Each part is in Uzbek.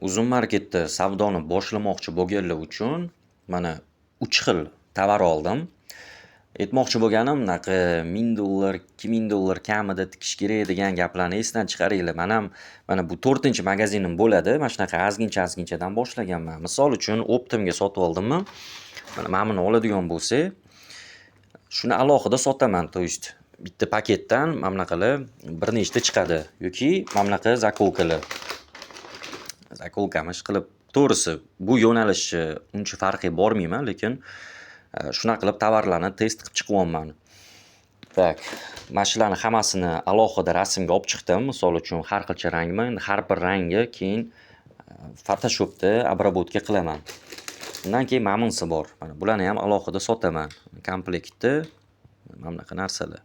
Uzum Marketda savdoni boshlamoqchi bo'lganlar uchun mana 3 xil tovar oldim. Aytmoqchi bo'lganim, bunaqa $1000, $2000 kamida tikish kerak degan gaplarni esdan chiqaringlar. Man ham mana bu 4-magazinim bo'ladi. Mana shunaqa ozgincha-ozginchadan boshlaganman. Misol uchun, оптом ga sotib oldimmi, mana buni oladigan bo'lsak, shuni alohida sotaman. То есть bitta paketdan mana bunaqalar bir nechta chiqadi yoki mana bunaqa заколка lar. Заколка mi ishqilib, to'g'risi, bu yo'nalishni uncha farqiga bormayman, lekin shunaqa qilib tovarlarni test qilib chiqyapman. Так, mana shularni hammasini alohida rasmga olib chiqdim. Misol uchun, har xilcha rangmi, endi har bir rangni keyin Photoshopda обработка qilaman. Undan keyin mana bunisi bor. Mana bularni ham alohida sotaman. Komplektda mana bunaqa narsalar.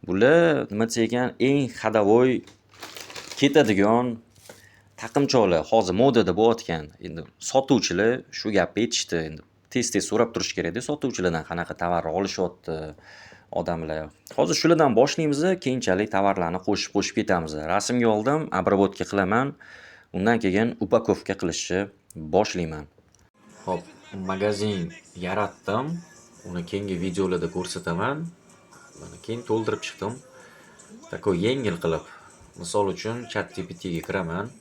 Bular, nima desak ekan, eng ходовой ketadigan taqinchoqlar. Hozir modada bo'layotgan. Endi sotuvchilar shu gapni aytishdi. Endi tez-tez so'rab turish kerakda sotuvchilardan, qanaqa tovar olishyapti odamlar. Hozir shulardan boshlaymiz, keyinchalik tovarlarni qo'shib-qo'shib ketamiz. Rasmga oldim, обработка qilaman. Undan keyin упаковка qilishni boshlayman. Xo'p, magazin yaratdim. Uni keyingi videolarda ko'rsataman. Mana, keyin to'ldirib chiqdim. Такой yengil qilib. Misol uchun, ChatGPTga kiraman.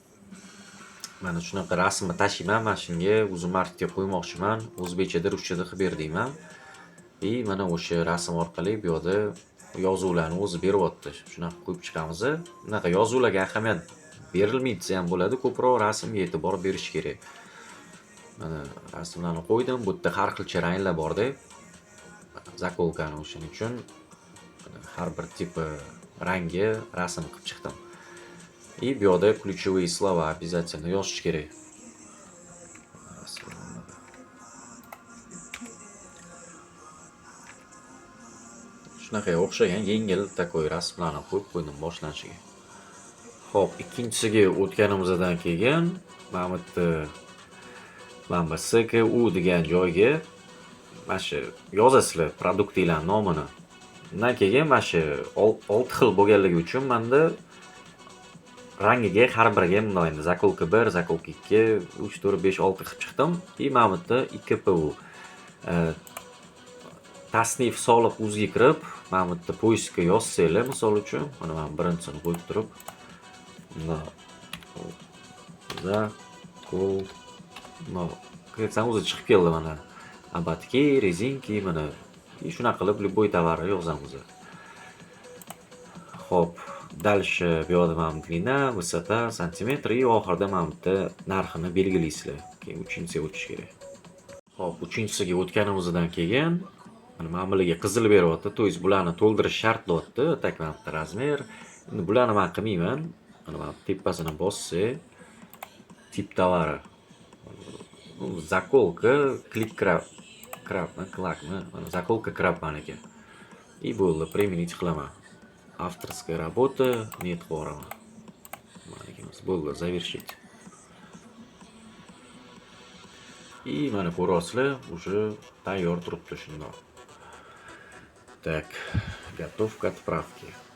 Mana shunaqa rasmni tashiyman, mana shunga Uzum Marketga qo'ymoqchiman. O'zbekchada, ruschada qilib ber deyman. И mana o'sha rasm orqali bu yoqda yozuvlarni o'zi beryapti. Shunaqa qo'yib chiqamiz. Bunaqa yozuvlarga ahamiyat berilmaydi desa ham bo'ladi, ko'proq rasmga e'tibor berish kerak. Mana, rasmlarni qo'ydim. Bu yerda har xilcha ranglar borda. Заколка ni o'shaning uchun har bir tipi rangi rasm qilib chiqdim. И bu yoqda ключевые слова обязательно yozish kerak. Shunaqa o'xshagan yengil такой rasmlarni qo'yib qo'ydim boshlanishiga. Xo'p, ikkinchisiga o'tganimizdan keyin mana bu yerda, mana bu SKU degan joyga mana shu yozasizlar produktinglarni nomini. Undan keyin mana shu olti xil bo'lganligi uchun menda rangiga har biriga bundoq endi заколка 1, заколка 2, 3, 4, 5, 6 qilib chiqdim. И mana bu yerda ИКПУ tasnif soliq uzga kirib, mana bu yerda поиск ga yozsanglar, misol uchun, mana men birinchisini qo'yib turib, bundoq закол bundoq kirsam, o'zi chiqib keldi mana. Ободки, резинки, mana. И shunaqa qilib любой tovarni yozamiz. Xo'p, дальше bu yoqda mana длина, высота, santimetr и oxirida mana bu yerda narxini belgilaysizlar. Keyin uchinchisiga o'tish kerak. Xo'p, uchinchisiga o'tganimizdan keyin mana bularga qizil beryapti. То есть bularni to'ldirish shart deyapti. Так, mana bu yerda размер. Endi bularni men qilmayman. Mana bu tepasini bossak, тип товара. Заколка, клик краб, крабmi, клакmi? Mana, заколка краб maniki. И bo'ldi, применить qilaman. Авторская работа, нет, qilib yuboraman. Maniki emas, bo'ldi, завершить. И mana, ko'ryapsizlar, уже tayyor turibdi shundoq. Так, готов к отправке.